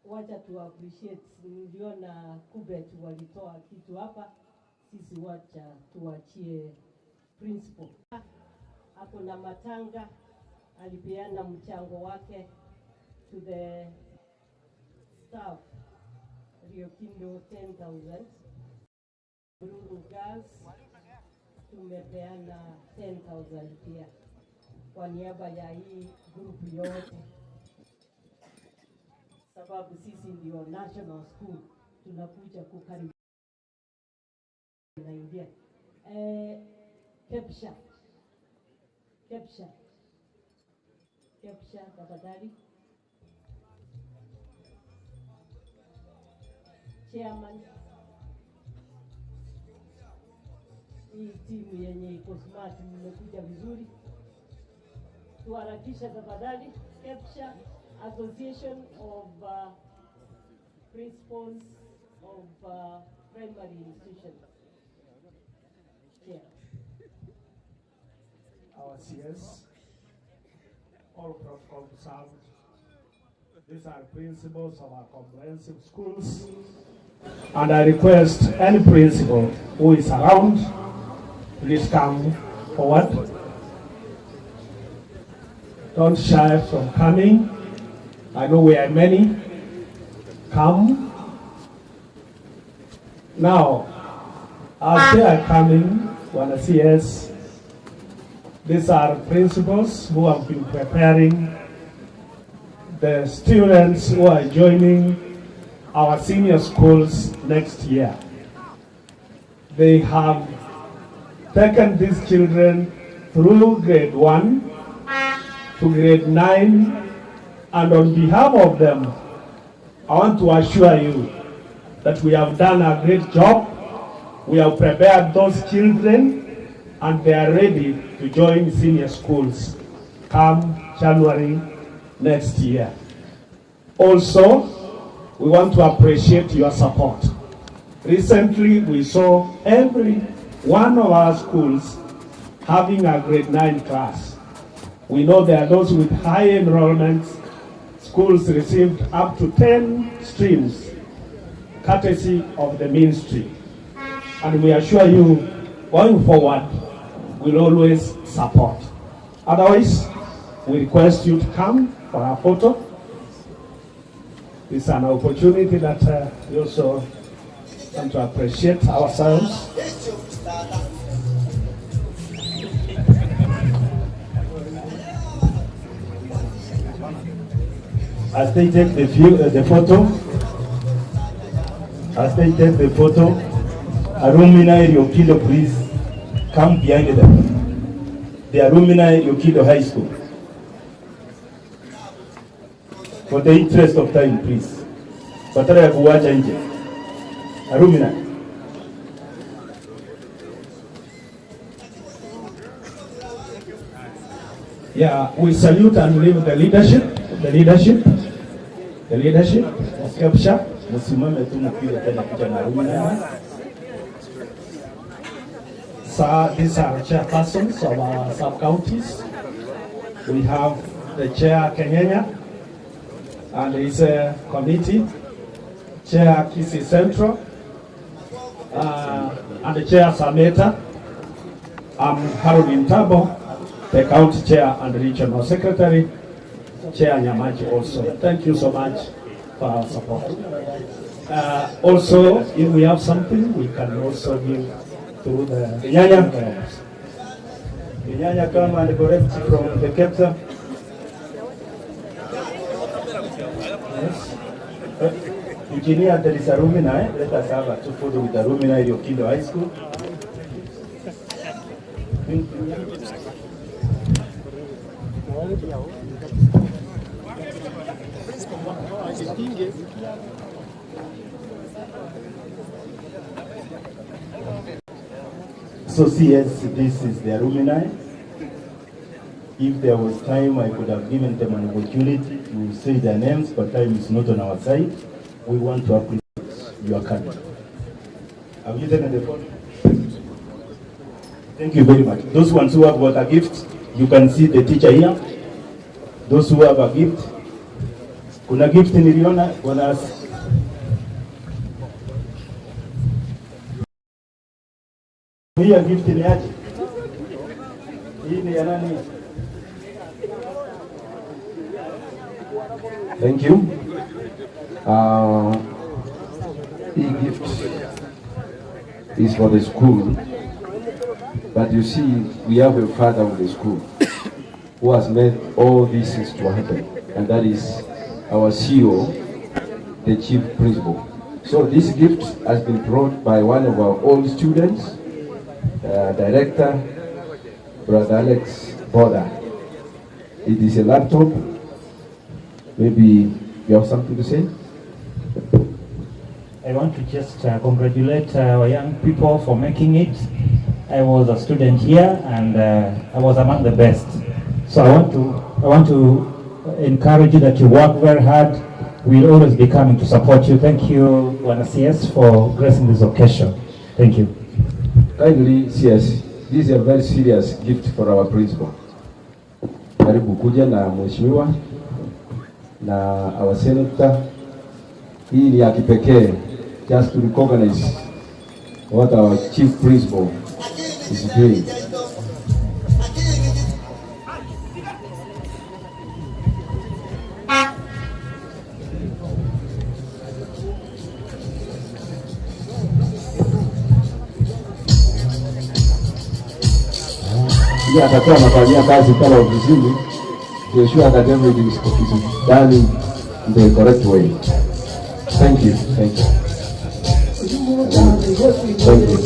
Wacha tu appreciate, niliona Kubet walitoa kitu hapa, sisi wacha tuachie principal. Ako na matanga, alipeana mchango wake to the staff Riokindo 10,000. Bururu Girls tumepeana 10,000 pia kwa niaba ya hii group yote, sababu sisi ndio national school tunakuja kukaribia naingia eh, KEPSHA KEPSHA KEPSHA tafadhali. Chairman, hii timu yenye iko smart, mmekuja vizuri, tuharakishe tafadhali. KEPSHA Association of uh, Principals of uh, Primary Institutions. Chair. Our CS, all protocol observed. These are principals of our comprehensive schools. And I request any principal who is around, please come forward. Don't shy from coming. I know we are many. Come. Now, as they are coming, Bwana CS, these are principals who have been preparing the students who are joining our senior schools next year. They have taken these children through grade 1 to grade 9, and on behalf of them, I want to assure you that we have done a great job. We have prepared those children and they are ready to join senior schools come January next year. Also, we want to appreciate your support. Recently, we saw every one of our schools having a grade 9 class. We know there are those with high enrollments. Schools received up to 10 streams, courtesy of the ministry. And we assure you, going forward, we'll always support. Otherwise, we request you to come for a photo. It's an opportunity that uh, we also want to appreciate ourselves. As they take the view, uh, the photo, as they take the photo, Alumni Riokindo, please come behind them. The Alumni Riokindo High School. For the interest of time, please. Badala ya kuwacha nje. Alumni. Yeah, we salute and leave the leadership, the leadership, the leadership of KEPSHA. Msimame tu mpige tena picha na alumni. Sir, these are chairpersons of our sub-counties. We have the chair Kenyenya and his uh, committee, chair Kisii Central, uh, and the chair Sameta. I'm Harold Ntabo, the county chair and regional secretary, chair Nyamaji also. Thank you so much for our support. Uh, also, if we have something, we can also give through the Kenyanya. envelopes. Kenyanya come and collect from the KEPSA. Yes. Engineer, there is alumni. Let us have a two photo with alumni Riokindo High School. So CS, this is the alumni. If there was time, I could have given them an opportunity to say their names, but time is not on our side. We want to appreciate your coming. Have you taken the photo? Thank you very much. Those ones who have got a gift, you can see the teacher here. Those who have a gift, Kuna gift niliona bwana Hii ya gift ni aje? Hii ni ya nani? Thank you. Hii gift is for the school, but you see, we have a father of the school who has made all these things to happen, and that is our CEO, the chief principal. So this gift has been brought by one of our old students, director, Brother Alex Boda. It is a laptop. Maybe you have something to say? I want to just congratulate our young people for making it. I was a student here and I was among the best. So I want to encourage you that you work very hard. We'll always be coming to support you. Thank you, Bwana CS, for gracing this occasion. Thank you. Kindly, CS, this is a very serious gift for our principal. Karibu kuja na mheshimiwa na our senator. Hii ni ya kipekee, just to recognize what our chief principal is doing. Ndiye atakuwa anafanyia kazi pale ofisini to ensure that everything is done in the correct way. Thank you. Thank you. Thank you.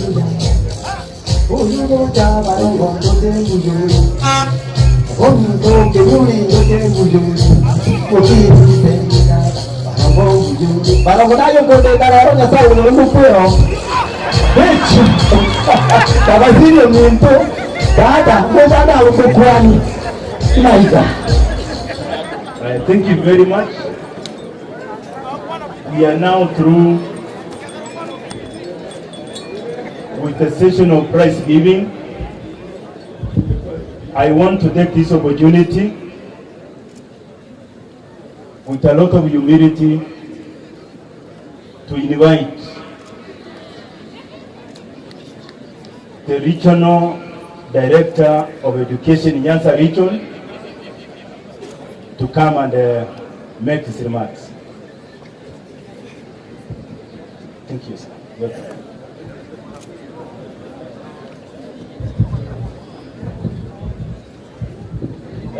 Thank you very much. We are now through with the session of prize giving. I want to take this opportunity with a lot of humility to invite the Regional Director of Education in Nyanza Region to come and make his remarks. Thank you, sir. Welcome.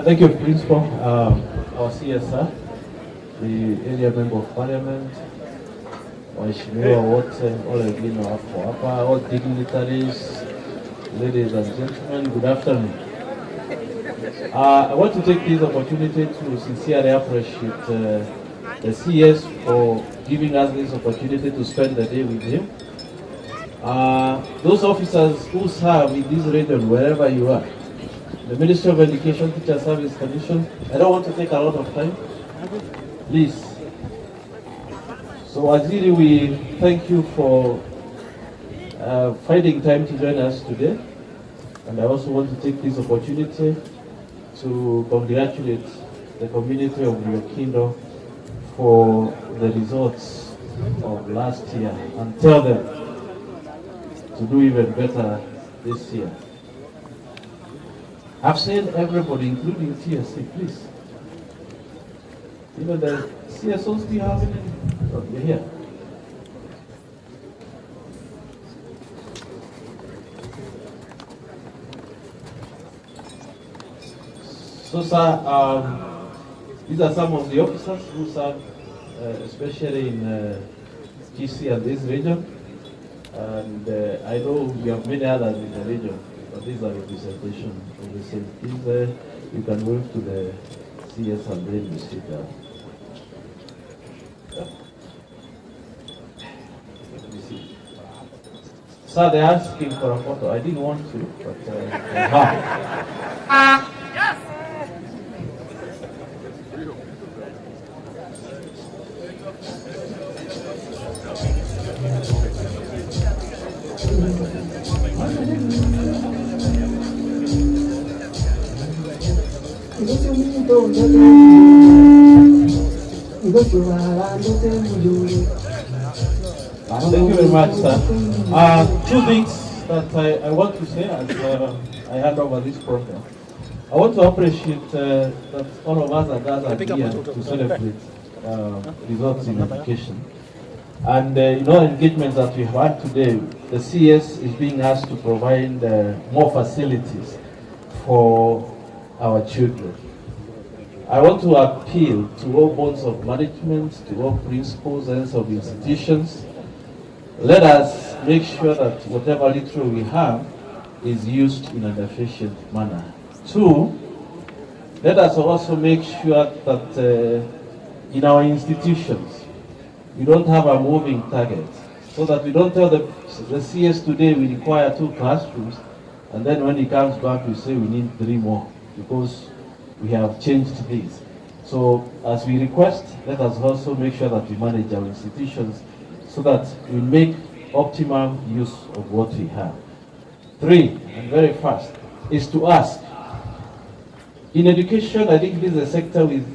Thank you, Principal, our CS, the area member of parliament, waheshimiwa wote, wale wengine wako hapa, all dignitaries, ladies and gentlemen, good afternoon. I want to take this opportunity to sincerely appreciate the CS for giving us this opportunity to spend the day with him. Those officers who serve in this region, wherever you are, the Ministry of Education, Teacher Service Commission, I don't want to take a lot of time. Please. So Waziri, we thank you for finding time to join us today. And I also want to take this opportunity to congratulate the community of Riokindo for the results of last year and tell them to do even better this year. I've seen everybody, including TSC, please. Even the CSOs, do you have any? Oh, you're here. So, sir, these are some of the officers who serve, especially in GC and this region. And I know we have many others in the region, but these are representation of the same. Please, you can move to the CS and then you sit down. Let me see. Sir, they're asking for a photo. I didn't want to, but I have. Thank you very much, sir. Two things that I want to say as I hand over this program. I want to appreciate that all of us are gathered here to celebrate results in education. And in all engagements that we have had today, the CS is being asked to provide more facilities for our children. I want to appeal to all boards of management, to all principals, heads of institutions. Let us make sure that whatever little we have is used in an efficient manner. Two, let us also make sure that in our institutions, we don't have a moving target, so that we don't tell the CS today we require 2 classrooms, and then when he comes back we say we need 3 more because we have changed things. So as we request, let us also make sure that we manage our institutions so that we make optimum use of what we have. 3, and very fast, is to ask. In education, I think this is a sector with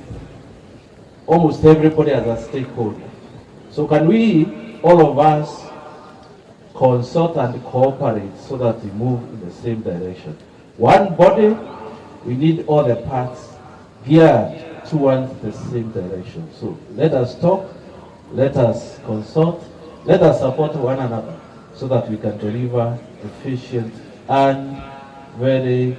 almost everybody as a stakeholder. So can we, all of us, consult and cooperate so that we move in the same direction? One body, we need all the parts geared towards the same direction. So let us talk, let us consult, let us support one another so that we can deliver efficient and very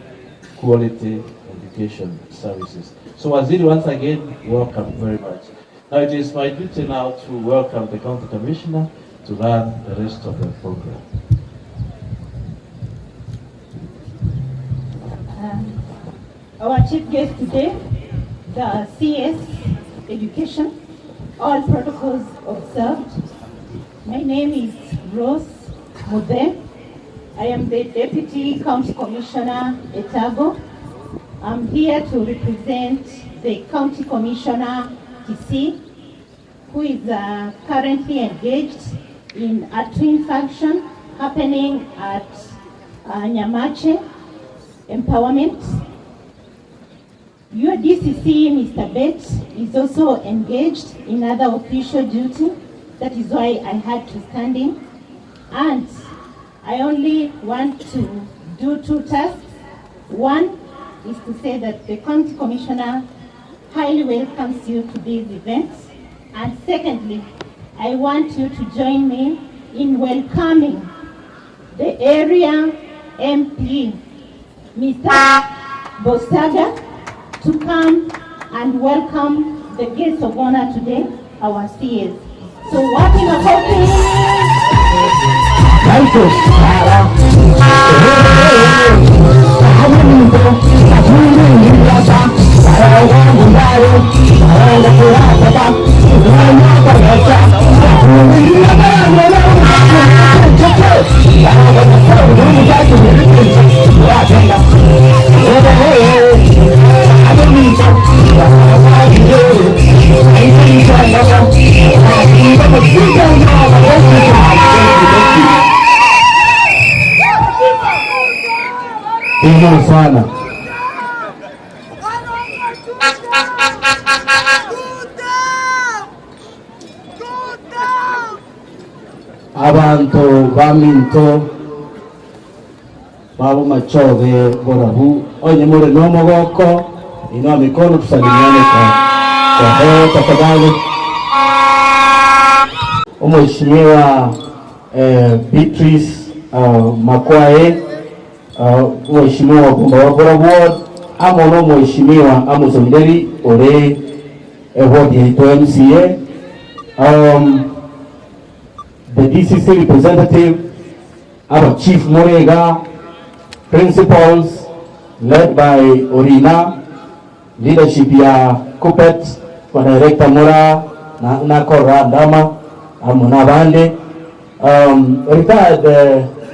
quality education services. So Waziri, once again, welcome very much. Now it is my duty now to welcome the County Commissioner to run the rest of the program. Our chief guest today, the CS Education, all protocols observed. My name is Rose Muthe. I am the Deputy County Commissioner, Etago. I'm here to represent the County Commissioner, Kisii, who is currently engaged in a twin function happening at Nyamache Empowerment. Your DCC, Mr. Bett, is also engaged in other official duty. That is why I had to stand in. And I only want to do 2 tasks. One is to say that the County Commissioner highly welcomes you to these events. And secondly, I want you to join me in welcoming the area MP, Mr. Bosaga, to come and welcome the guests of honor today, our CS. So wapi makofi? Sana. Abantu baminto babo machoge borabu onye more no mogoko inua mikono tusalimiane kwa hewa tafadhali. Mheshimiwa Beatrice Makwae, Mheshimiwa wa Bumba wa Borabu Ward, amo no Mheshimiwa Amos Onderi ore ward yaitũ MCA, the DCC representative, our Chief Murega, principals led by Orina, leadership ya Kuppet, kwa Director Mura na Kora Ndama, amo na bande, retired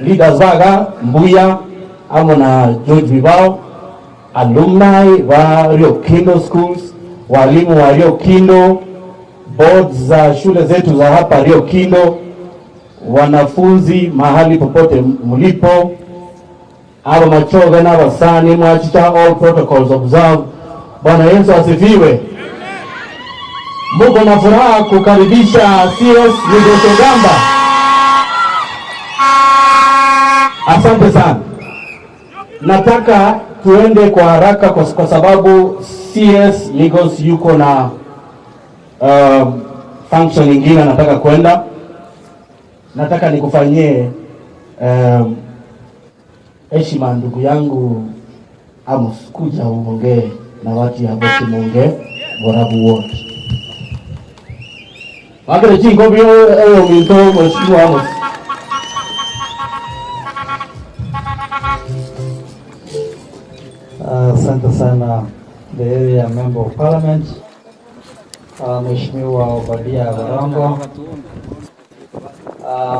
leaders baga Mbuya, amo na George Bibao, alumni wa Riokindo Schools, walimu wa Riokindo, boards za shule zetu za hapa Riokindo, wanafunzi mahali popote mlipo, aba machoga na basani mwachicha, all protocols observed. Bwana Yesu asifiwe. Muko na furaha kukaribisha CS Migos Ogamba? Asante sana. Nataka tuende kwa haraka kwa, kwa sababu CS Migos yuko na function nyingine anataka kwenda. Nataka nikufanyie heshima ndugu yangu Amos, kuja uongee na watu ya Bokimonge Borabu Ward. Wakere chingo bio eyo minto mheshimiwa Amos. Asante sana the area member of parliament Mheshimiwa Obadia Barongo,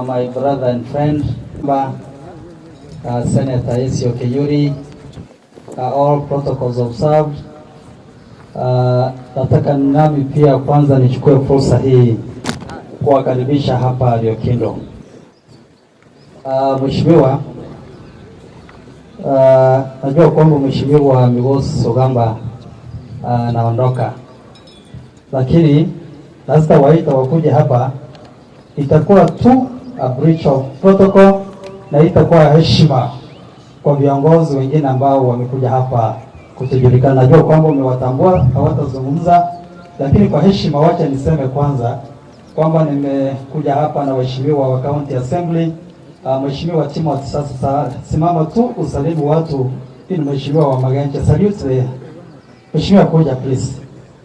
my brother and friend Senator Esio Kiyuri, all protocols observed. Nataka nami pia kwanza nichukue fursa hii kuwakaribisha hapa Riokindo. Mheshimiwa, najua kwamba Mheshimiwa Migos Ogamba anaondoka, lakini lazima waita wakuje hapa, itakuwa tu a breach of protocol na itakuwa heshima kwa viongozi wengine ambao wamekuja hapa kutujulikana. Najua kwamba umewatambua, hawatazungumza, lakini kwa heshima, wacha niseme kwanza kwamba nimekuja hapa na waheshimiwa wa County Assembly. Mheshimiwa Timothy, sasa simama tu usalimu watu. Hii ni mheshimiwa wa Magenche, salute mheshimiwa, kuja please.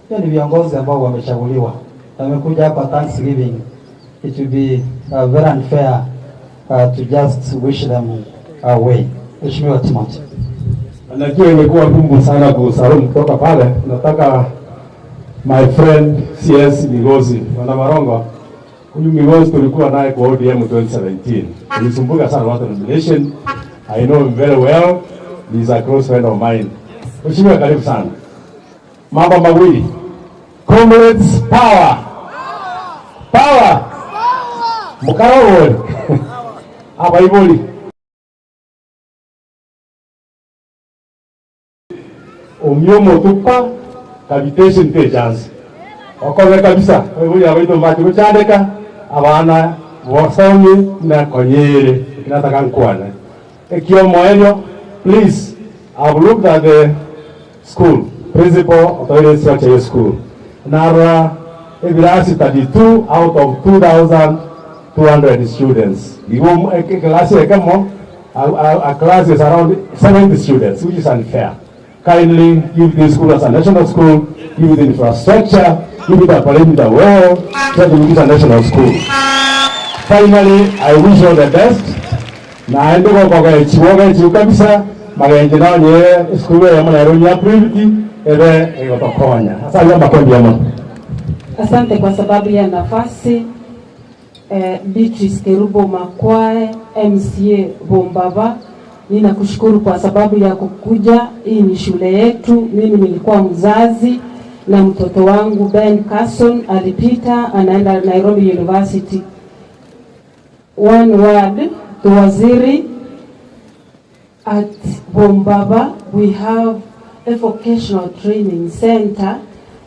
Hiyo ni viongozi ambao wamechaguliwa, wamekuja hapa Thanksgiving. It will be very unfair to just wish them away. Mheshimiwa Timothy. Najua imekuwa ngumu sana kusalimu kutoka pale. Nataka my friend CS Migosi, Bwana Marongo. Huyu Migosi tulikuwa naye kwa ODM 2017. Tulisumbuka sana watu nomination. I know him very well. He is a close friend of mine. Mheshimiwa, karibu sana. Mambo mawili. Comrades power. Power. Mukarogori. Abaibori. Omiomo tupa capitation te chance. Okome kabisa. Abaibori abaito mbachi gochandeka abana bosomi na konyere kinataka nkwane. Ekiomo elio please I've looked at the school principal authority structure ya school. Nara ebirasi 32 out of 2200 students. Igo class ekemo a, a, a class is around 70 students which is unfair. Kindly give this school as a national school, give it infrastructure, give it a perimeter wall, try to make it a national school. Finally, I wish you all the best. Na ndiko kwa chiwoga chiwo kabisa magenje na nye school ya mwana ya private ebe egotokonya. Asante makondi ya Asante kwa sababu ya nafasi. Beatrice Kerubo Makwae, MCA Bombaba, ninakushukuru kwa sababu ya kukuja. Hii ni shule yetu. Mimi nilikuwa mzazi na mtoto wangu Ben Carson alipita, anaenda Nairobi University. One word to waziri, at Bombaba we have a vocational training center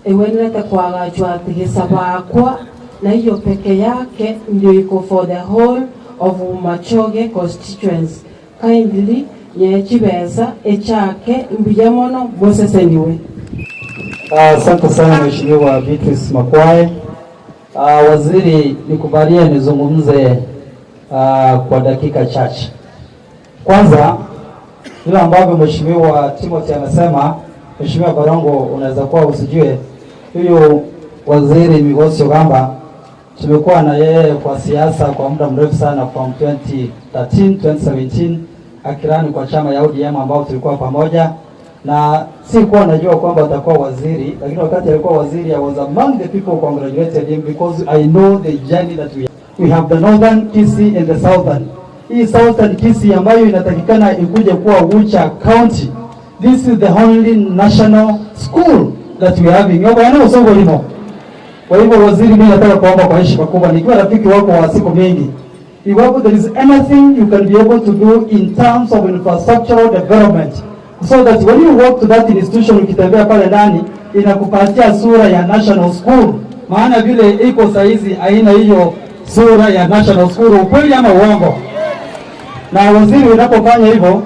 ewenete kwagachwa atigisa bakwa na hiyo peke yake ndio iko for the whole of Machoge constituency. Kindly nyechibesa echake mbuya mono moseseniwe. Asante sana Mheshimiwa Beatrice Makwae. Waziri, nikubalie nizungumze kwa dakika chache. Kwanza, vile ambavyo Mheshimiwa Timothy amesema, Mheshimiwa Barongo, unaweza kuwa usijue huyu waziri Migosi Ogamba tumekuwa na yeye kwa siasa kwa muda mrefu sana from 2013 2017 akirani kwa chama ya ODM ambao tulikuwa pamoja, na sikuwa najua kwamba atakuwa waziri, lakini wakati alikuwa waziri I was among the people who congratulated him because I know the journey that we we have the northern Kisii and the southern. Hii southern Kisii ambayo inatakikana ikuje kuwa Wucha County. This is the only national school that we are having. Yoko yana usongo limo. Kwa hivyo waziri, mimi nataka kuomba kwa heshima kubwa, nikiwa rafiki wako wa siku mingi, iwapo there is anything you can be able to do in terms of infrastructural development so that when you walk to that institution, ukitembea pale ndani inakupatia sura ya national school. maana vile iko saizi haina hiyo sura ya national school. Ukweli ama uongo? Na waziri, unapofanya hivyo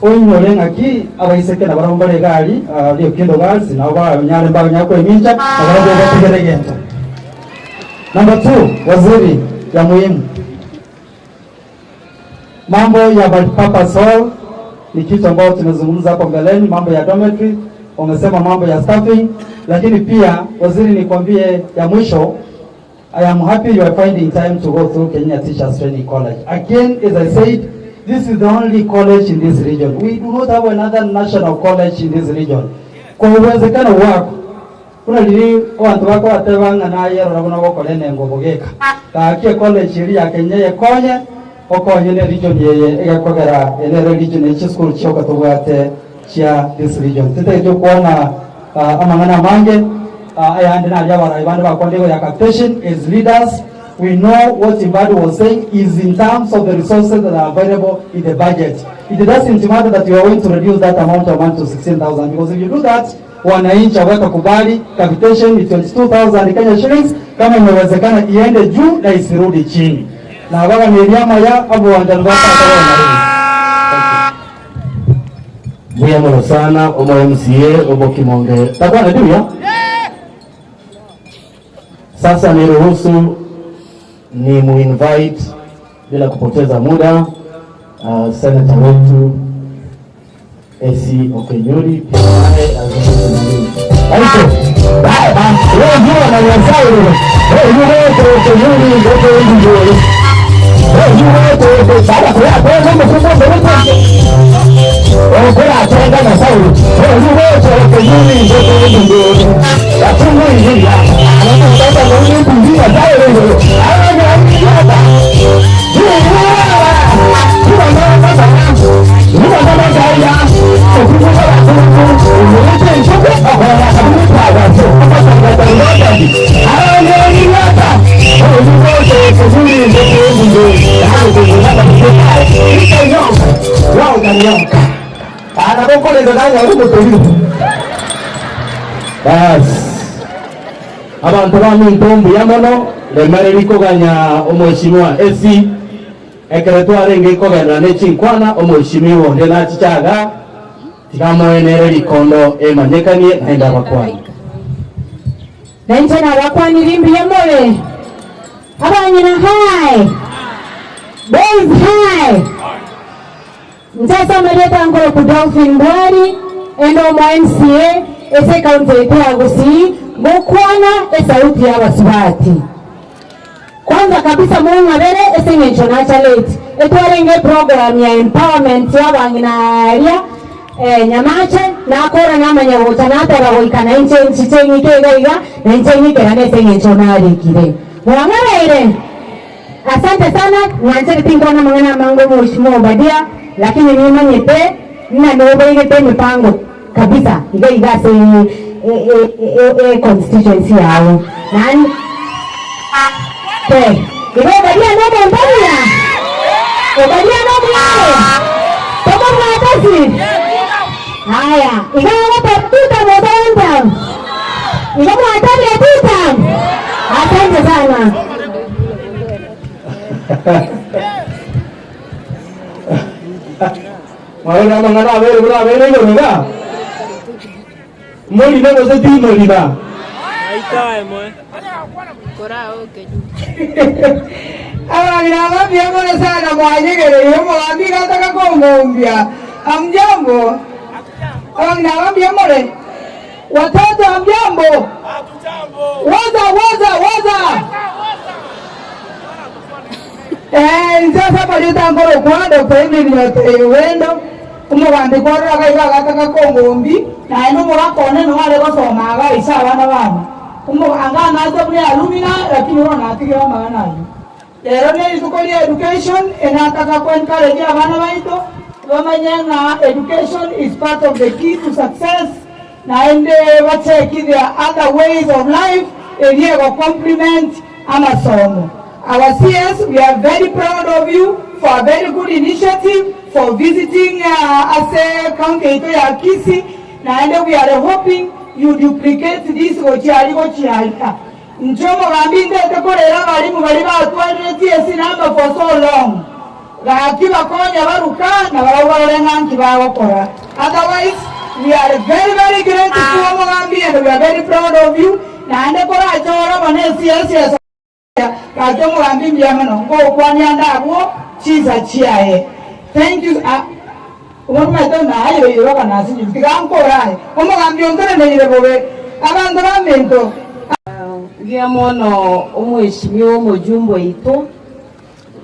oinyore ng'aki abaiseke nabarabwo mbare egari Riokindo Girls nabo banyare mbanyare koemincha nabarabwo batigere egento. Number two, waziri, ya muhimu mambo ya multipurpose hall ni kitu ambayo tumezungumza hapo mbeleni, mambo ya dormitory, wamesema mambo ya staffing, lakini pia waziri, nikwambie ya mwisho I am happy you are finding time to go through Kenya Teachers Training College. Again, as I said, this is the only college in this region. We do not have another national college in this region. Kwa uwezekano wako buna riri abanto bakobateba ng'a naye rora buna ogokora enengo bogeka gaki ecollege eri ya Kenya ekonye okonye ne region eye egekogera ere region echi chisukuru chioka tobwate chia this region. Titageti okwana amang'ana amange ayande naria abarai bande bakwanire igoro ya capitation as leaders we know what Mbadi was saying is in terms of the resources that are available in the budget. It doesn't matter that you are going to reduce that amount of money to 16,000 because if you do that wananchi hawatakubali. Capitation ni 22,000 Kenya shillings, kama imewezekana iende juu na isirudi chini. Na baganiria amaya abuwanjani bwa tata bwana. Mbuya mono sana omo MCA obo Kimonge takwana ndio sasa niruhusu ni muinvite bila kupoteza muda senator wetu AC Okenyuri pia naye azungumze na mimi. Aiko. Baba, wewe jua na Nyasaye wewe. Wewe jua Okenyuri ndio ndio. Wewe jua kwa baba kwa kwa mambo kubwa kubwa. Wewe kwa atenga na Sauli. Wewe jua Okenyuri ndio ndio. Yatungu injili. Anaona baba Mungu ndio Sauli. Ana Basi abantu baminto mbuya mono remare rikoganya omweshimiwa esi ekere twarenge kogenda ne chinkwana omweshimiwa onde nachichaga tigamoenere rikondo emanyekanie naende abakwani Nainche nabakwanire mbuya more abanyina hai boys hai nchasomerete nkoro ku Dolphin Bwari endo omo MCA ase county yetu ya Gusii gokwana esauti ya basubati kwanza kabisa mung'abere ase eng'encho nacha late etwarenge program ya empowerment ya abang'ina aria Nyamache nakora namanya gocha nateba goika na inche nchiche ng'ike iga iga na inche ng'ikera nese eng'encho narikire mwang'abeire asante sana mwanchete tinkwana mang'ana amange mheshimiwa Obadia lakini nimanyete nna nobeigete emipango kabisa iga iga ase constituency yao nani te iga Obadia nomontoria Obadia nomware tokomwatasi haya iga tuta motonta iga mwatabire tuta asante sana Mwaona mang'ana abere buna abere igoro iga morina gose timorina Abang'ina abambuya mono sana mwanyegereire omogambi iga kongombia amjambo abang'ina abambuya more watoto amjambo woza woza woza Eh, sasa palita ngoro kwa Dr. Emily Wendo omogambi kwarora iga agataka kongombi naye nomogakone no are gosoma aga isa abana bana anga nacha buna alumina lakini oro natigira amang'ana aywo rero ne rituko ria education enataka ku encourage abana baito bamanye ng'a education is part of the key to success naende bacheki their other ways of life erie go complement amasomo Our CS, we are very proud of you for a very good initiative for visiting Ase County ya Kisii, na and we are hoping you duplicate this gochiari gochiarika. Inche omogambi ntete korera abalimu baria batwarire TSC number for so long. Gaki bakonya baruka na barabwo barore ng'a nki bagokora. Otherwise we are very very grateful omogambi and we are very proud of you naende korache ore bono esiasi ase gaki omogambi mbuya mono ngokwania ande abwo chinsa chiaye. Thank you ah omanyete naye oiroka nasinyire tiga nkore aye omogambi onteneneire bobe abanto baminto. Mbuya mono omweshimiwa omojumbe oito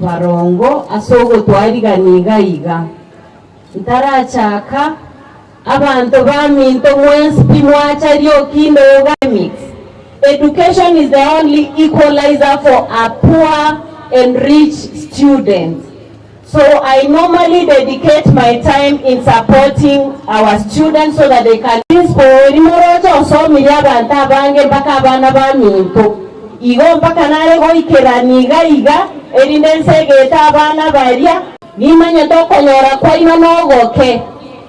Barongo ase ogotwarigania iga iga. Ntarachaka, abanto baminto mwensi pi mwacha riokindo academics. Education is the only equalizer for a poor and rich student. So I normally dedicate my time in supporting our students so that they can Principal eri moroche osomirie abanto abange mpaka abana baminto. Igo mpaka nare goikerania iga iga, erinde nsegete abana baria. Nimanyete okonyora kwaino nogoke,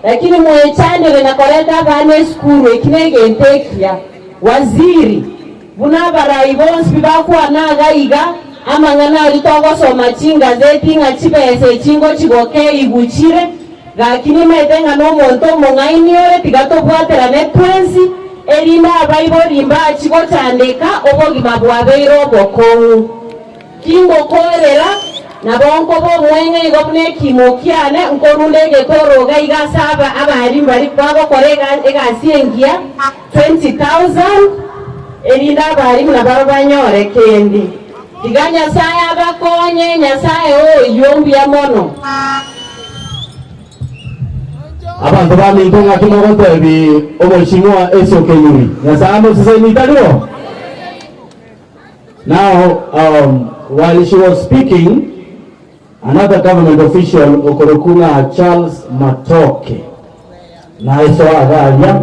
lakini mwechandire na koreta abana esukuru, eki negento ekiya. Waziri, buna abarai bonsi pi bakwana iga iga, amang'ana aria togosoma chingazeti ng'a chibesa echi ngochigoke iguchire, Gaki nimaete ng'a nomonto omong'aini ore, tiga tobwaterane twensi, erinde abaibori mbachi gochandeka obogima bwabeire obokong'u. Tingokoerera, nabo nkoba omweng'e igo buna ekiimo kiane, nkorunda egetoro iga iga ase abarimu baria bagokora egasi engiya 20,000, erinde abarimu nabarabwo banyore kende. Tiga Nyasae abakonye, Nyasae oyio mbuya mono. Abanto baminto ng'aki mogotebi omoching'wa Esau Kenyuri, Nyasae amosesenie tari bo? Now um, while she was speaking, another government official okorokwa ng'a Charles Matoke naye so agaria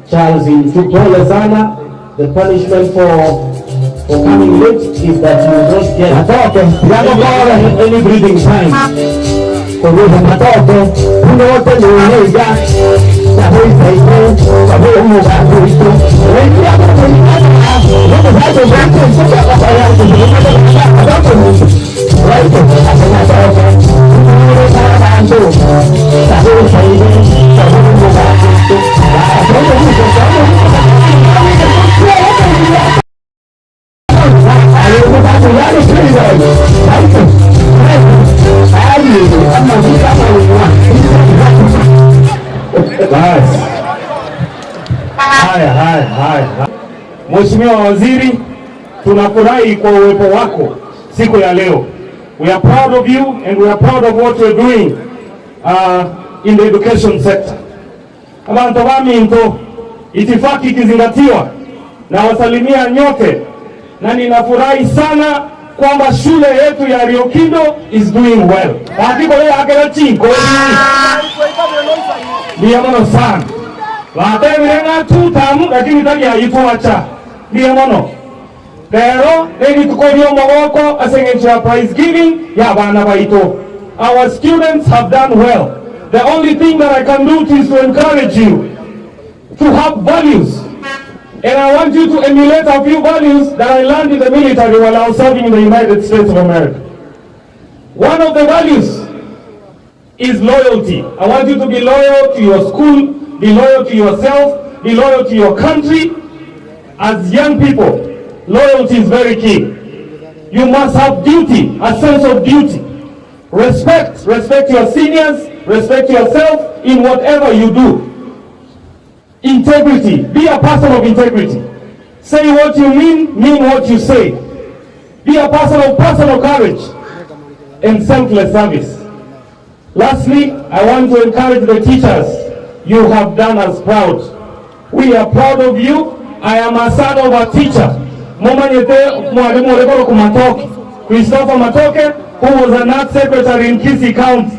Charles intwe pole sana the punishment for for coming late is that you don't get Matoke, tiga any, any breathing time. Koruta matoke, buna otenene iga, naboisaine, babe omogambi oito. Basi. Haya, haya, haya. Mheshimiwa Waziri, tunafurahi kwa uwepo wako siku ya leo. We are proud of you and we are proud of what you're doing uh, in the education sector. Abantu baminto, itifaki ikizingatiwa, na wasalimia nyote na ninafurahi sana kwamba shule yetu ya Riokindo is doing well. Hakiko leo akera chinko ndiyo mono sana batebire ng'a tutamu lakini tari ayitwacha ndiyo mono rero nerituko ri'omogoko ase eng'encho ya prize giving ya abana baito. Our students have done well. The only thing that I can do is to encourage you to have values and I want you to emulate a few values that I learned in the military while I was serving in the United States of America. One of the values is loyalty. I want you to be loyal to your school, be loyal to yourself, be loyal to your country. As young people, loyalty is very key. You must have duty, a sense of duty. Respect, respect your seniors, respect yourself in whatever you do. Integrity, be a person of integrity. Say what you mean, mean what you say. Be a person of personal courage and selfless service. Lastly, I want to encourage the teachers. You have done us proud. We are proud of you. I am a son of a teacher. Momanyete mwalimu Orekoro Matoke, Christopher Matoke, who was a NAT secretary in Kisii County.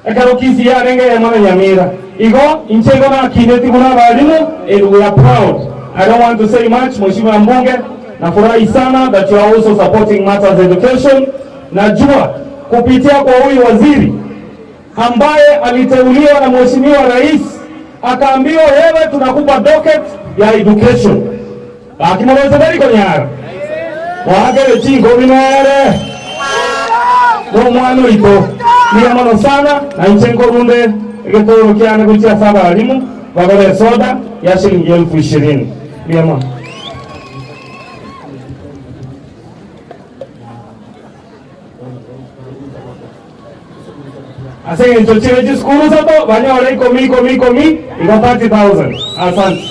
Ekero Kisii yarenge emwana Nyamira. Igo, inche igo nakineti buna abalimu, and we are proud. I don't want to say much, Mheshimiwa Mbunge, nafurahi sana that you are also supporting matters education. Najua kupitia kwa huyu waziri ambaye aliteuliwa na Mheshimiwa Rais akaambiwa, wewe tunakupa docket ya education. Gaki moroche tari konyara goakera chinkobi nere nomwana oito. Mbuya mono sana, na inche nkorunde egetoro kiane gochia ase abalimu bagore esoda ya shilingi elfu ishirini. Mbuya mono. Ase engencho chire chisukuru isato banyore ikomi ikomi ikomi igo 30,000. Asante.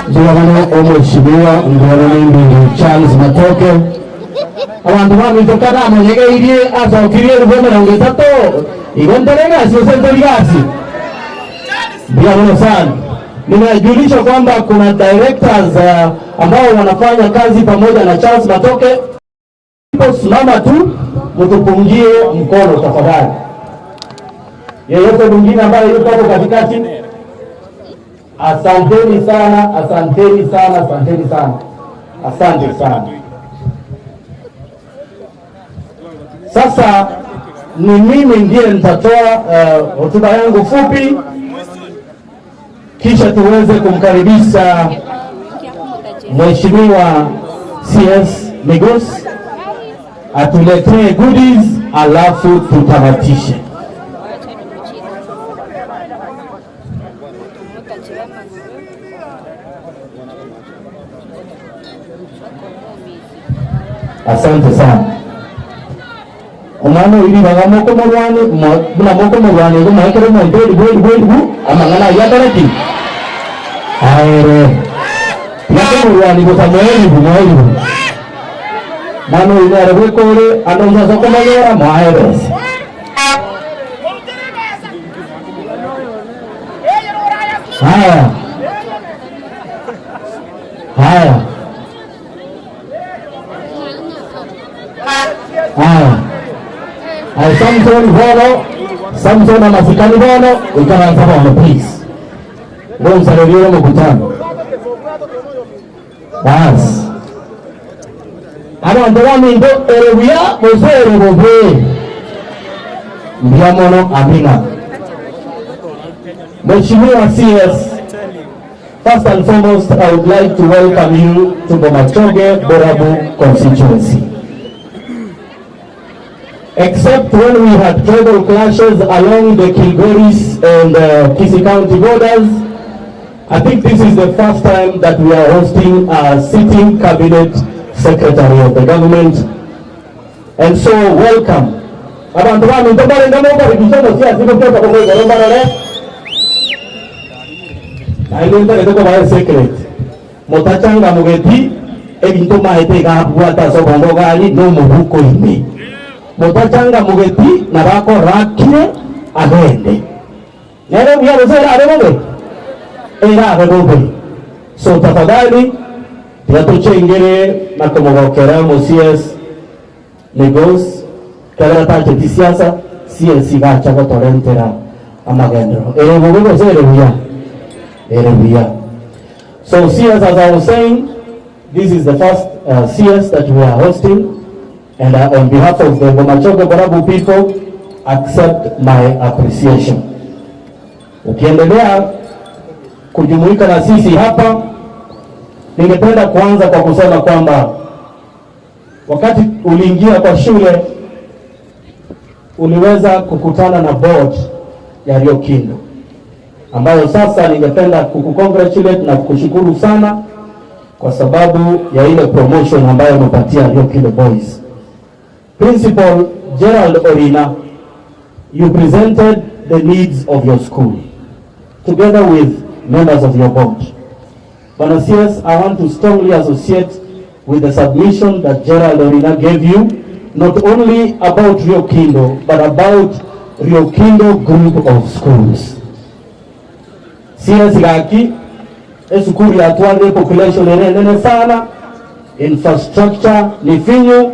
Mbuya mono omweshimiwa mbuya mono Embindi Charles Matoke. Abanto baminto kanamonyegeirie asokirie elifu emerongo etato igo ntore egasi gose ntori gasi? Mbuya mono sana. Ninajulisha kwamba kuna directors ambao wanafanya kazi pamoja na Charles Matoke. Simama tu mtupungie mkono tafadhali. Yeyote mwingine ambaye yuko hapo katikati, asanteni sana, asanteni sana, asanteni sana, asante sana. Sasa ni mimi ndiye nitatoa hotuba yangu fupi, kisha tuweze kumkaribisha Mheshimiwa CS Migos atuletee goodies, alafu tutamatishe. Asante sana. Omwana oyo ribaga mokomorwani buna mokomorwani igo moekere omonto elibu elibu elibu amang'ana ayio akore ki? Aere. Tiga komorwani bosa moe elibu moe elibu. Mwana oyo nere bweka ore ande onsi ase okomonyora moae ebesa. Haya. Haya. Haya. Aye Samson bono, Samson amasikani bono, ikaransa bono please. Gonsareria ore omokutano. Bas. Abanto baminto ere buya gose ere bobe? Mbuya mono amina. Mheshimiwa CS, first and foremost I would like to welcome you to Bomachoge Borabu constituency. Except when we had tribal clashes along the Kilgoris and Kisii County borders, I think this is the first time that we are hosting a sitting cabinet secretary of the government. And so welcome. Abantu baminto mbarenge mokaribisha omosiasi gochia koboka igoro mbarore. Naende ntagete kobae secret. Motachangamogeti ebinto maete iga abwate ase obongo gari nomobuko ime. Motachangamogeti nabo akorakire agende. Nere buya gose erabe bobe? Erabe bobe. So tafadhali tiga tochengere na komogokera omo CS Migos ekiagera tacheti siasa, CS iga acha gotorentera amagenderero. Ere bobe gose ere buya? Ere buya. So CS as I was saying, this is the first CS that we are hosting and on behalf of the Bomachoge Borabu people, accept my appreciation. Ukiendelea kujumuika na sisi hapa, ningependa kuanza kwa kusema kwamba wakati uliingia kwa shule uliweza kukutana na board ya Riokindo ambayo sasa ningependa kukucongratulate na kukushukuru sana kwa sababu ya ile promotion ambayo umepatia Riokindo Boys. Principal Gerald Orina, you presented the needs of your school together with members of your board. Bwana CS, I want to strongly associate with the submission that Gerald Orina gave you, not only about Riokindo, but about Riokindo group of schools. CS gaki, esukuru yatwarire population ere nene sana, infrastructure ni finyu.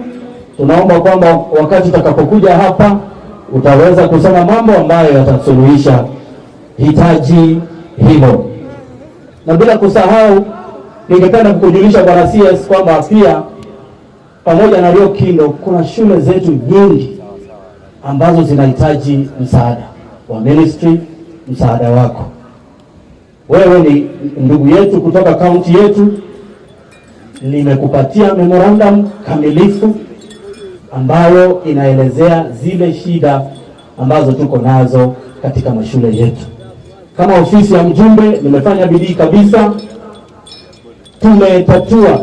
Tunaomba kwamba wakati utakapokuja hapa utaweza kusema mambo ambayo yatasuluhisha hitaji hilo. Na bila kusahau, ningependa kukujulisha Bwana CS kwamba pia pamoja na Riokindo kuna shule zetu nyingi ambazo zinahitaji msaada wa ministry, msaada wako. Wewe ni ndugu yetu kutoka kaunti yetu, nimekupatia memorandum kamilifu ambayo inaelezea zile shida ambazo tuko nazo katika mashule yetu. Kama ofisi ya mjumbe nimefanya bidii kabisa, tumetatua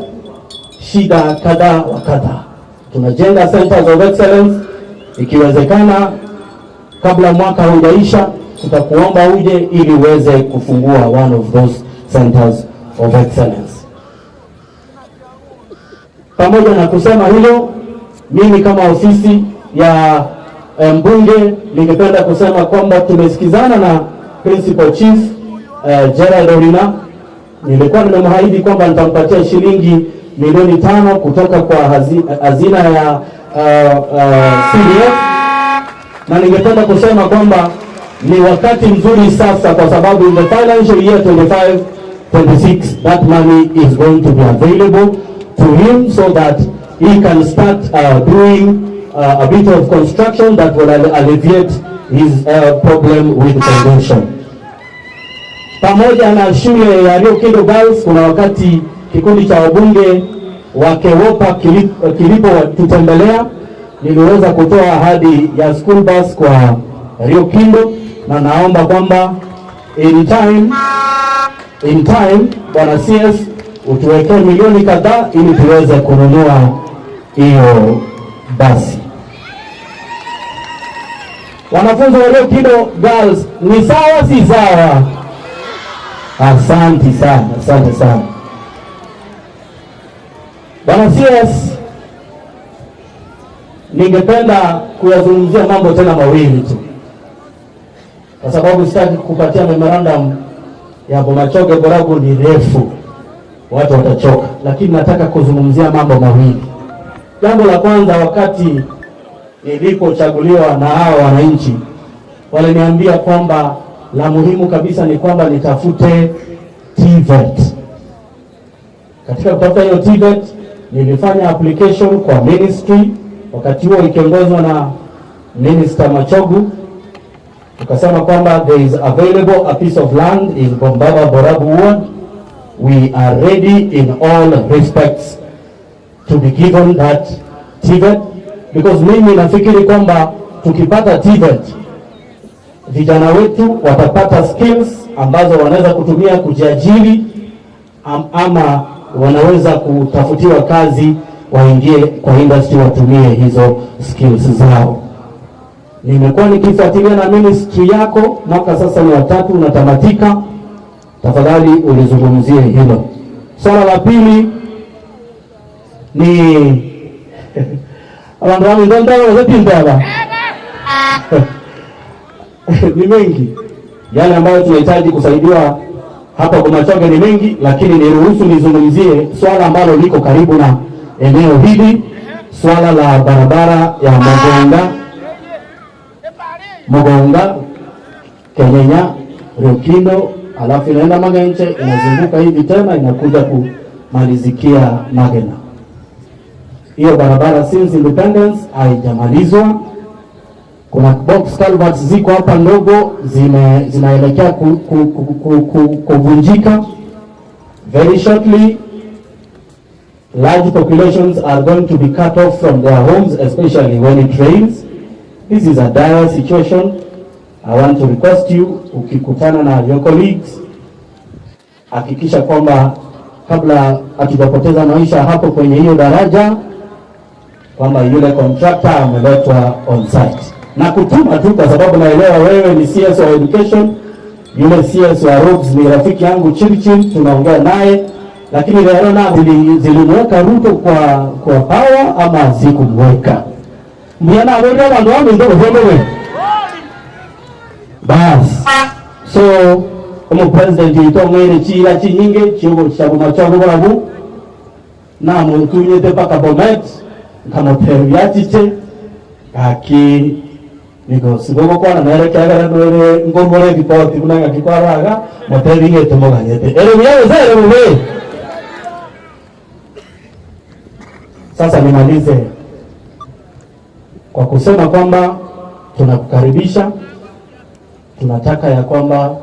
shida kadha wa kadha. Tunajenga centers of excellence, ikiwezekana kabla mwaka hujaisha, tutakuomba uje ili uweze kufungua one of those centers of excellence. Pamoja na kusema hilo, mimi kama ofisi ya mbunge ningependa kusema kwamba tumesikizana na Principal Chief Gerald Orina. Nilikuwa nimemwahidi kwamba nitampatia shilingi milioni 5 kutoka kwa hazina ya CDF, na ningependa kusema kwamba ni wakati mzuri sasa, kwa sababu in the financial year 25 26 that money is going to be available to him so that he can start doing a bit of construction that will alleviate his problem with congestion. Pamoja na shule ya Riokindo Girls, kuna wakati kikundi cha wabunge wa KEWOPA kilipotutembelea, niliweza kutoa ahadi ya school bus kwa Riokindo, na naomba kwamba in time Bwana CS utuwekee milioni kadhaa ili tuweze kununua hiyo basi. Wanafunzi wa Riokindo Girls ni sawa si sawa? Asante sana, asante sana. Bwana CS, ningependa kuyazungumzia mambo tena mawili tu, kwa sababu sitaki kukupatia memorandum ya Bomachoge Borabu ni refu, watu watachoka, lakini nataka kuzungumzia mambo mawili. Jambo la kwanza, wakati nilipochaguliwa na hawa wananchi waliniambia kwamba la muhimu kabisa ni kwamba nitafute TVET. Katika kutafuta hiyo TVET nilifanya application kwa ministry, wakati huo ikiongozwa na Minister Machogu, tukasema kwamba there is available a piece of land in Bombaba Borabu ward. We are ready in all respects to be given that TVET, because mimi nafikiri kwamba tukipata TVET vijana wetu watapata skills ambazo wanaweza kutumia kujiajiri ama wanaweza kutafutiwa kazi waingie kwa industry watumie hizo skills zao. Nimekuwa nikifuatilia na ministry yako, mwaka sasa ni watatu unatamatika. Tafadhali ulizungumzie hilo. Swala la pili ni abantu wangu ni mengi yale ambayo tunahitaji kusaidiwa hapa Bomachoge ni mengi, lakini niruhusu nizungumzie swala ambalo liko karibu na eneo hili, swala la barabara ya Mogonga Kenyenya Riokindo, alafu inaenda Magenche, inazunguka hivi tena inakuja kumalizikia Magena. Hiyo barabara since independence haijamalizwa. Kuna box culverts ziko hapa ndogo zinaelekea kuvunjika. Very shortly large populations are going to be cut off from their homes, especially when it rains. This is a dire situation. I want to request you, ukikutana na your colleagues, hakikisha kwamba kabla hatujapoteza maisha hapo kwenye hiyo daraja, kwamba yule contractor ameletwa on site. Na kutuma tu, kwa sababu naelewa wewe ni CS wa education, yule CS wa roads ni rafiki yangu Chirchir, tunaongea naye, lakini leo na zilimweka Ruto kwa power ama zikumweka? Mbiana wewe bandu wangu ndio wewe. Bas. So omu president yito mwere chira chinyinge chigo cha Bomachoge Borabu na mutunyete paka Bomet nkamotebia chiche gaki nigo sigogokwana nere kiagera ndwere ngorwore ripoti buna ng'aki kwaraga motebi ng'ete moganyete ere buya gose ere bobe. Sasa nimalize kwa kusema kwamba tunakukaribisha, tunataka ya kwamba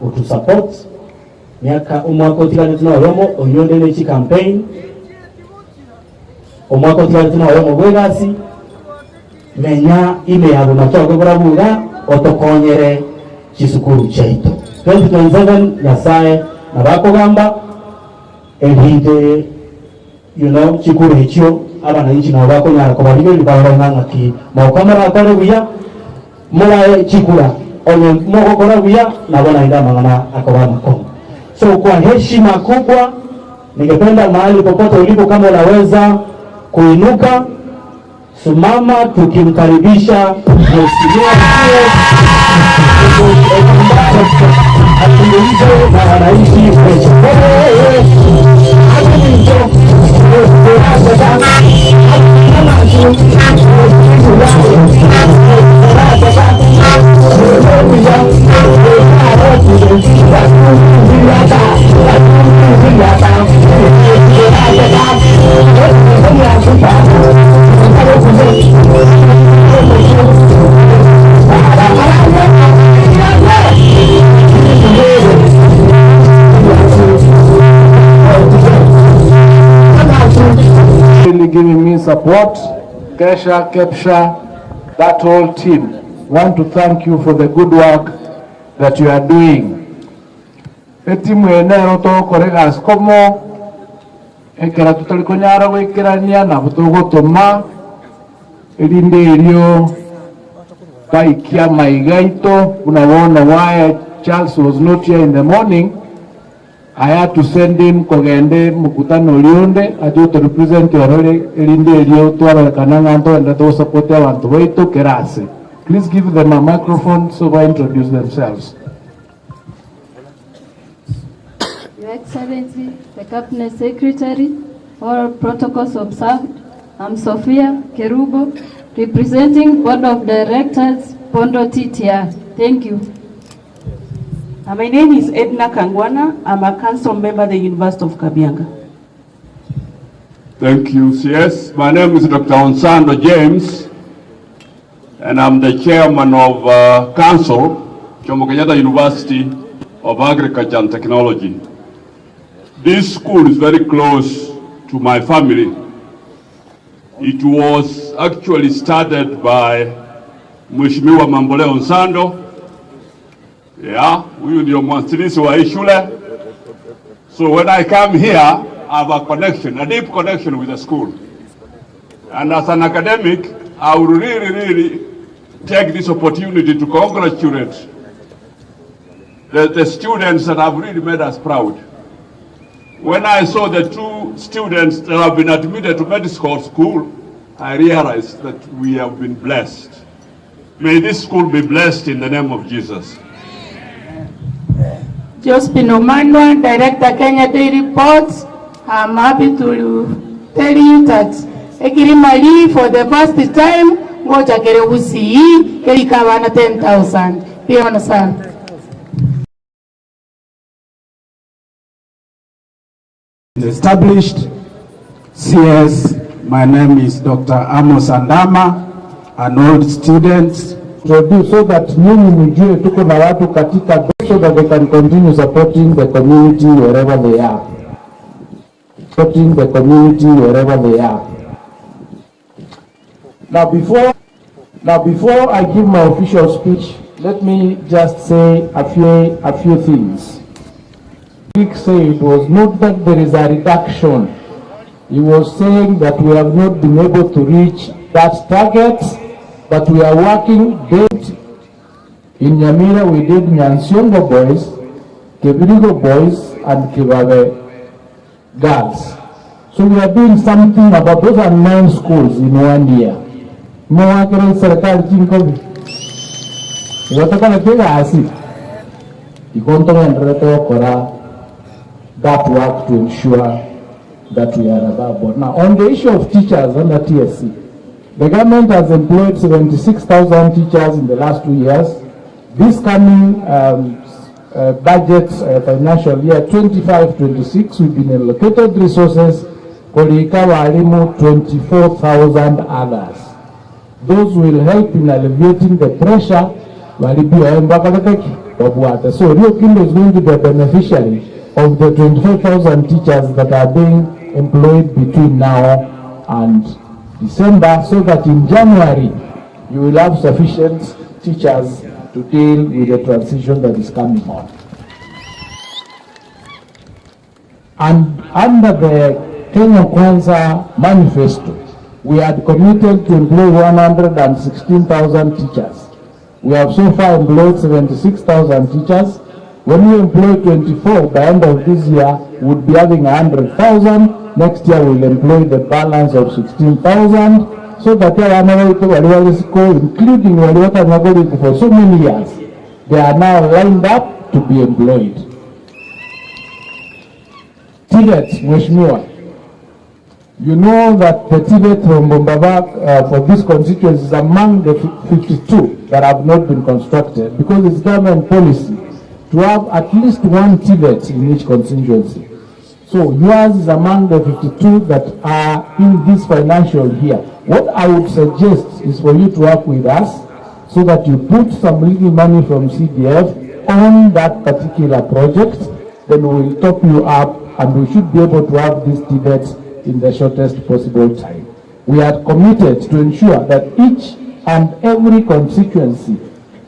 utusupport. Miaka omwaka otigarete noyomo oyio onde ne chicampaign, omwaka otigarete noyomo bw'egasi, menya ime ya Bomachoge borabu iga otokonyere chisukuru chiaito. 2027 Nyasaye nabo akogamba erinde you know chikura echio abananchi nabo bakonyara kobarigereria barore ng'a ng'aki moka morakore buya. Morae chikura, onye mogokora buya, nabo naende amang'ana akoba amakong'u. So kwa heshima kubwa, ningependa mahali popote ulipo, kama unaweza kuinuka, simama tukimkaribisha Mheshimiwa azungumze na wananchi wetu. Really giving me support. Kesha, Kepsha, that whole team. Want to thank you for the good work that you are doing. Etimu eye nero togokora egasi komo, ekero totari konyara goikerania nabo togotoma, erinde erio baikie amaiga aito, buna bono why Charles was not here in the morning, I had to send him kogenda mokutano oria onde ache goto represent orore erinde erio twarorekana ng'a ntogenderete go support abanto baito kera ase. Please give them a microphone so ba introduce themselves. Your Excellency, the Cabinet Secretary, all protocols observed. I'm Sophia Kerubo, representing Board of Directors, Bondo TTR. Thank you. My name is Edna Kangwana. I'm a council member at the University of Kabianga. Thank you, CS. My name is Dr. Onsando James, and I'm the chairman of Council, Jomo Kenyatta University of Agriculture and Technology. This school is very close to my family. It was actually started by Mheshimiwa Mamboleo Nsando. Yeah, huyu ndio mwanzilishi wa hii shule. So when I come here, I have a connection, a deep connection with the school. And as an academic, I would really, really take this opportunity to congratulate the students that have really made us proud. When I saw the two students that have been admitted to medical school, I realized that we have been blessed. May this school be blessed in the name of Jesus. Josephine Omanwa, Director, Kenya Dairy Boards. I'm happy to tell you that Ekirimali for the first time ngocha kere Gusii kerika abana 10,000. Mbuya mono sana. Established CS, my name is Dr. Amos Andama, an old student. Introduce so that nyinyi mjue tuko na watu katika so that they can continue supporting the community wherever they are. Supporting the community wherever they are. Now before I give my official speech, let me just say a few things. Rick said was not that there is a reduction. He was saying that we have not been able to reach that target, but we are working date. In Nyamira, we did Nyansiongo boys, Kebirigo boys, and Kibabe girls. So we are doing something about those are 9 schools in 1 year. Mwakere serikali chinkobi. Wataka kega asi. Ikonto ngenderete okora that work to ensure that we are above board. Now, on the issue of teachers under TSC, the government has employed 76,000 teachers in the last 2 years. This coming budget financial year 25-26, we've been allocated resources kulika walimu 24,000 others. Those will help in alleviating the pressure walibia embaka. So Rio Kindo is going to be a beneficiary. of the 25,000 teachers that are being employed between now and December so that in January you will have sufficient teachers to deal with the transition that is coming on. And under the Kenya Kwanza manifesto, we had committed to employ 116,000 teachers. We have so far employed 76,000 teachers. When we employ 24 by end of this year, we would be having 100,000. Next year we'll employ the balance of 16,000 so that abana baitu bari bari school, including bari batanyagorire for so many years, they are now lined up to be employed. TVET, Mheshimiwa, you know that the TVET from Bombaba for this constituency is among the 52 that have not been constructed because it's government policy to have at least one TVET in each constituency. So yours is among the 52 that are in this financial year. What I would suggest is for you to work with us so that you put some little money from CDF on that particular project, then we will top you up and we should be able to have this TVET in the shortest possible time. We are committed to ensure that each and every constituency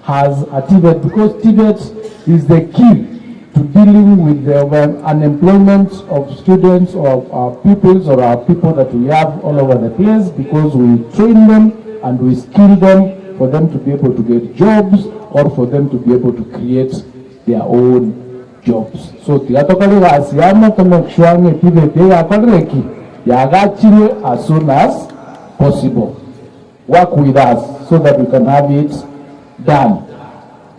has a TVET because TVET is the key to dealing with the unemployment of students or our pupils or our people that we have all over the place because we train them and we skill them for them to be able to get jobs or for them to be able to create their own jobs. So tiga tokore egasi amo to make sure ng'a TVET egakorire ki? Yagachirwe as soon as possible. Work with us so that we can have it done.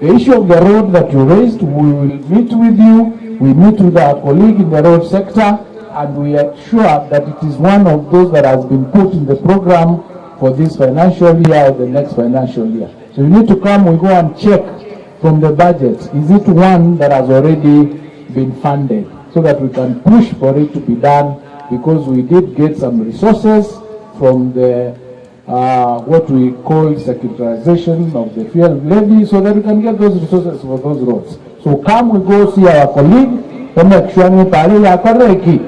The issue of the road that you raised, we will meet with you, we meet with our colleague in the road sector, and we are sure that it is one of those that has been put in the program for this financial year or the next financial year. So you need to come, we go and check from the budget, is it one that has already been funded, so that we can push for it to be done, because we did get some resources from the what we call securitization of the fuel levy, so that we can get those resources for those roads. So come, we go see our colleague, to make sure ni pale yakorire ki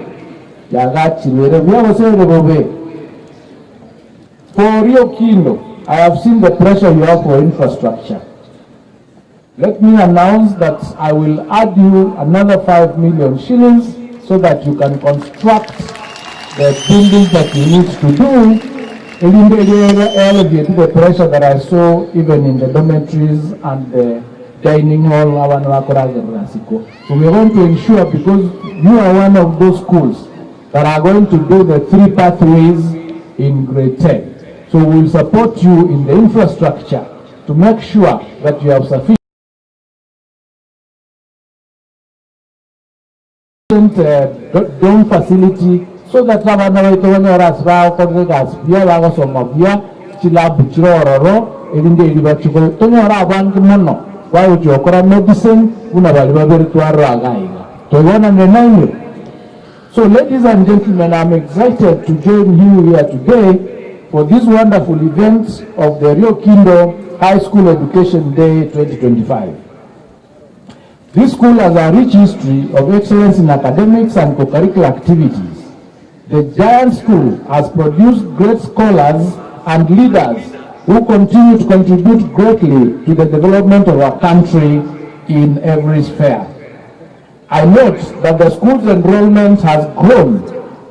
yagachirwere buya gose bobe. For Riokindo, I have seen the pressure you have for infrastructure. Let me announce that I will add you another 5 million shillings so that you can construct the buildings that you need to do. Erinde alleviate the pressure that I saw even in the dormitories and the dining hall abana bakoragerera siko. So we are going to ensure, because you are one of those schools that are going to do the 3 pathways in grade 10. So we will support you in the infrastructure to make sure that you have sufficient dorm facility so that abana baitu banyore ase bagokorera egasi buya, bagosoma buya, chilabu chire ororo, erinde eri bachikore tonyore abange mono bagochia gokora medicine buna baria babere twarora iga iga. Toigonanire nainwe. So ladies and gentlemen, I'm excited to join you here today for this wonderful event of the Riokindo High School Education Day 2025. This school has a rich history of excellence in academics and co-curricular activities. The giant school has produced great scholars and leaders who continue to contribute greatly to the development of our country in every sphere. I note that the school's enrollment has grown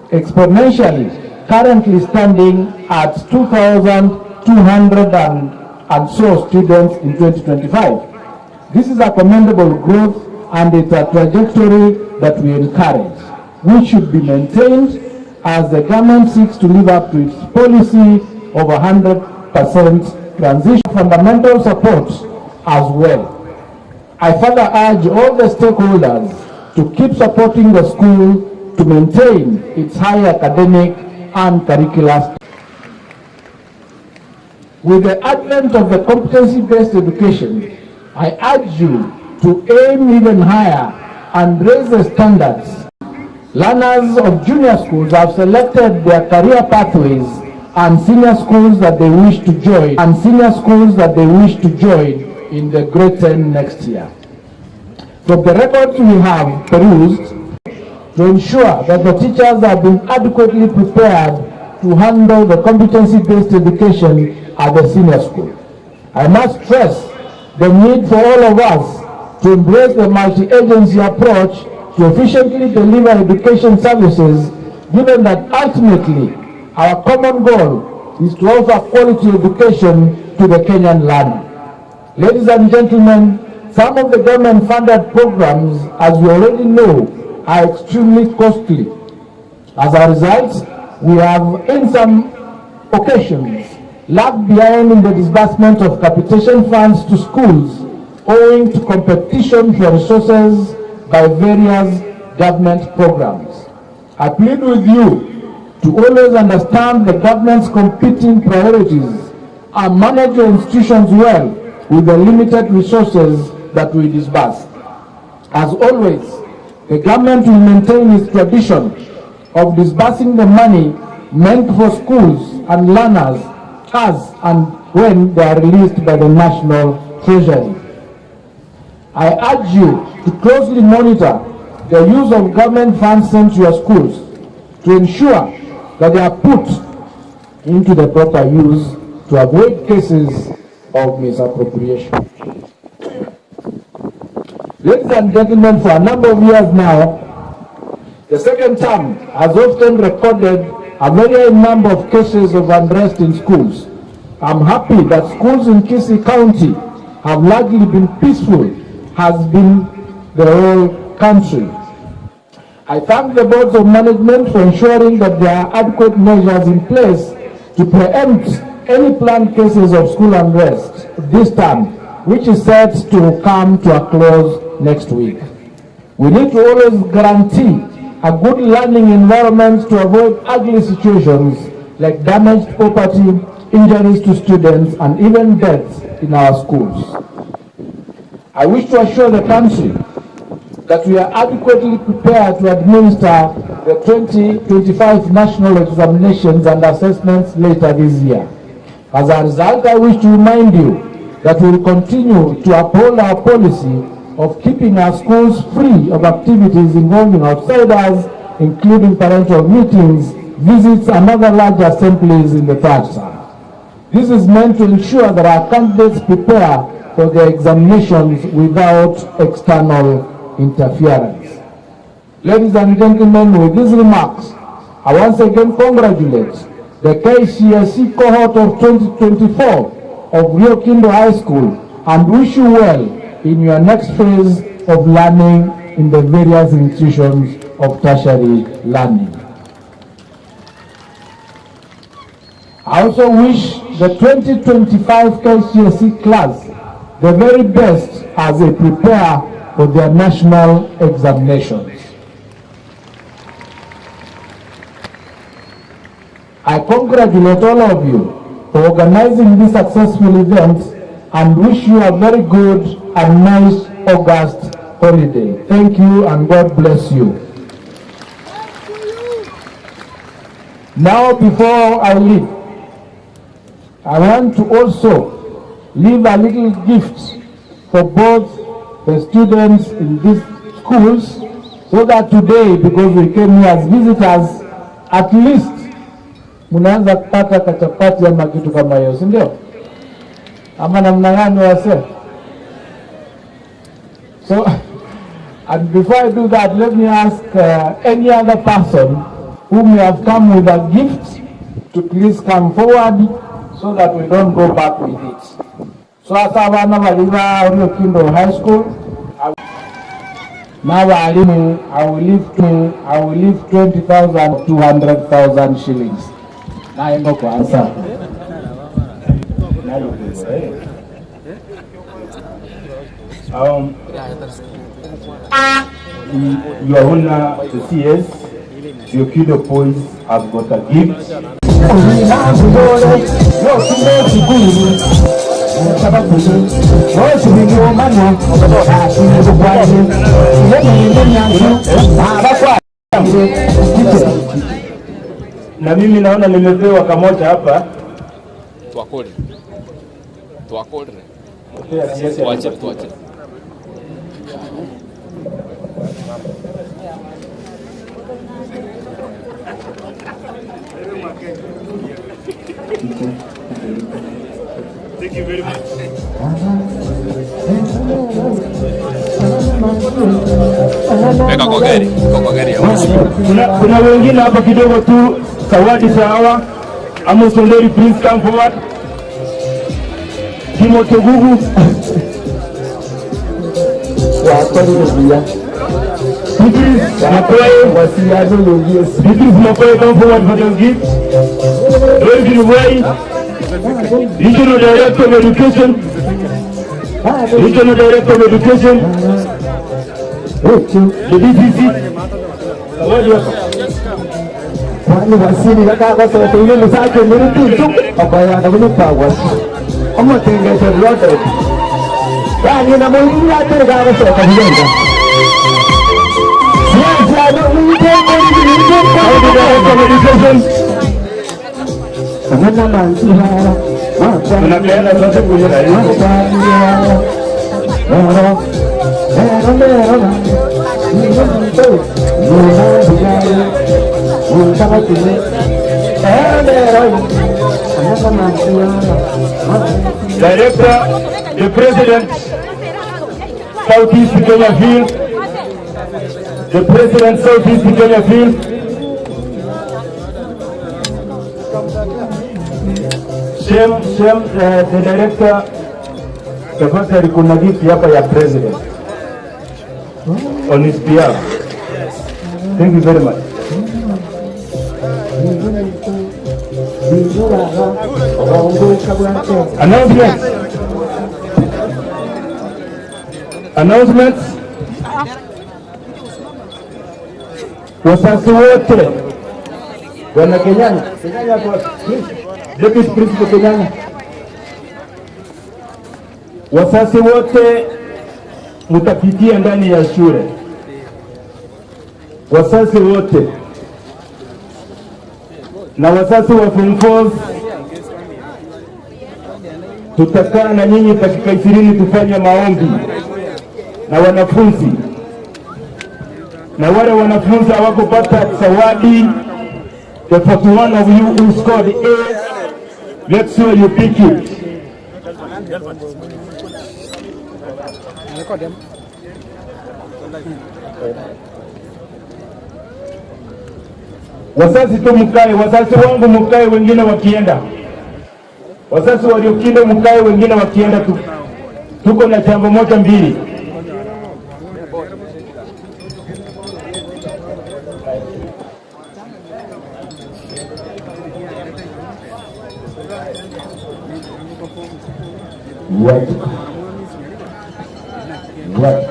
exponentially, currently standing at 2,200 and so students in 2025. This is a commendable growth and it's a trajectory that we encourage, which should be maintained as the government seeks to live up to its policy of 100% transition fundamental support as well. I further urge all the stakeholders to keep supporting the school to maintain its high academic and curricular. With the advent of the competency-based education, I urge you to aim even higher and raise the standards. Learners of junior schools have selected their career pathways and senior schools that they wish to join, and senior schools that they wish to join in the grade 10 next year. From the records we have perused, to ensure that the teachers have been adequately prepared to handle the competency-based education at the senior school. I must stress the need for all of us to embrace the multi-agency approach to efficiently deliver education services, given that ultimately our common goal is to offer quality education to the Kenyan learner. Ladies and gentlemen, some of the government-funded programs, as you already know, are extremely costly. As a result, we have in some occasions lagged behind in the disbursement of capitation funds to schools owing to competition for resources by various government programs. I plead with you to always understand the government's competing priorities and manage your institutions well with the limited resources that we disburse. As always, the government will maintain its tradition of disbursing the money meant for schools and learners as and when they are released by the National Treasury. I urge you to closely monitor the use of government funds sent to your schools to ensure that they are put into the proper use to avoid cases of misappropriation. Ladies and gentlemen, for a number of years now, the second term has often recorded a very high number of cases of unrest in schools. I'm happy that schools in Kisii County have largely been peaceful, has been the whole country. I thank the boards of management for ensuring that there are adequate measures in place to preempt any planned cases of school unrest this term, which is set to come to a close next week. We need to always guarantee a good learning environment to avoid ugly situations like damaged property, injuries to students, and even deaths in our schools. I wish to assure the country that we are adequately prepared to administer the 2025 national examinations and assessments later this year. As a result, I wish to remind you that we will continue to uphold our policy of keeping our schools free of activities involving outsiders, including parental meetings, visits, and other large assemblies in the third term. This is meant to ensure that our candidates prepare for their examinations without external interference. Ladies and gentlemen, with these remarks, I once again congratulate the KCSE cohort of 2024 of Riokindo High School and wish you well in your next phase of learning in the various institutions of tertiary learning. I also wish the 2025 KCSE class the very best as they prepare for their national examinations. I congratulate all of you for organizing this successful event and wish you a very good and nice August holiday. Thank you and God bless you. Now before I leave, I want to also leave a little gift for both the students in these schools so that today, because we came here as visitors, at least mnaweza kupata kachapati ama kitu kama hiyo, si ndio? Ama namna gani wase? So, and before I do that, let me ask any other person who may have come with a gift to please come forward so that we don't go back with it. So asa abana bali ba Riokindo High School, na walimu, I will leave 20,000, 200,000 shillings. Naenda kwanza. Your Honor, the CS, Riokindo boys have got a gift. Na mimi naona nimepewa kamoja hapa. Twakore. Twakore. Yes, yes. Tuache, tuache. Thank you very much. Weka kwa gari, weka kwa gari ya mheshimiwa. Kuna wengine hapa kidogo tu, zawadi za hawa. Amos Onderi, please come forward. Timothy Gugu. Beatrice Makoe. Beatrice Makoe, come forward for the gift. David Way, Regional Director of Education. Regional Director of Education. The DCC. Zawadi hapa. Kwani wasili kakagosokeire musake mirutintu okoyana bunipagwasi omotengeso Robert yani na muiri atere gagosoka biyenda Tunapeana sasa kwenye Director, the President, Southeast Kenya Field, the President, Southeast Kenya Field, Shem, Shem, the Director, tafadhali kuna gift hapa ya President on his behalf. Thank you very much. Announcements. Announcements. Wazazi wote Bwana Kenyanya, Kenyanya kwa Deputy Principal Kenyanya. Wazazi wote mtapitia ndani ya shule, wazazi wote na wazazi wa form 4 tutakaa na nyinyi dakika 20 tufanye maombi na wanafunzi, na wale wanafunzi hawakupata zawadi, the 41 of you who scored A, make sure you pick it. Wazazi tu mkae, wazazi wangu mkae, wengine wakienda. Wazazi waliokinda mkae, wengine wakienda tu. Tuko na jambo moja mbili. What? What?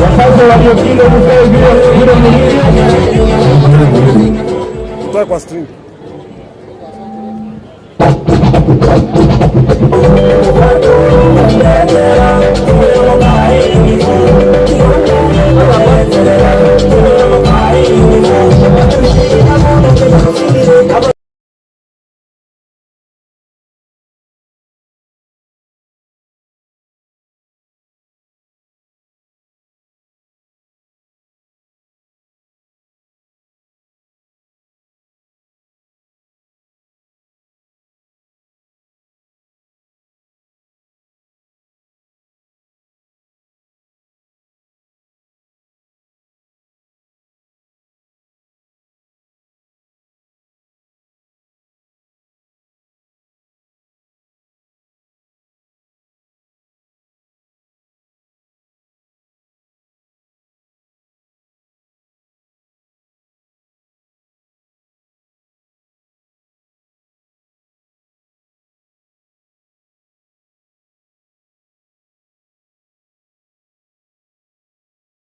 Wazazi waliokinda mkae vile vile mlivyo. Tutoe kwa stream.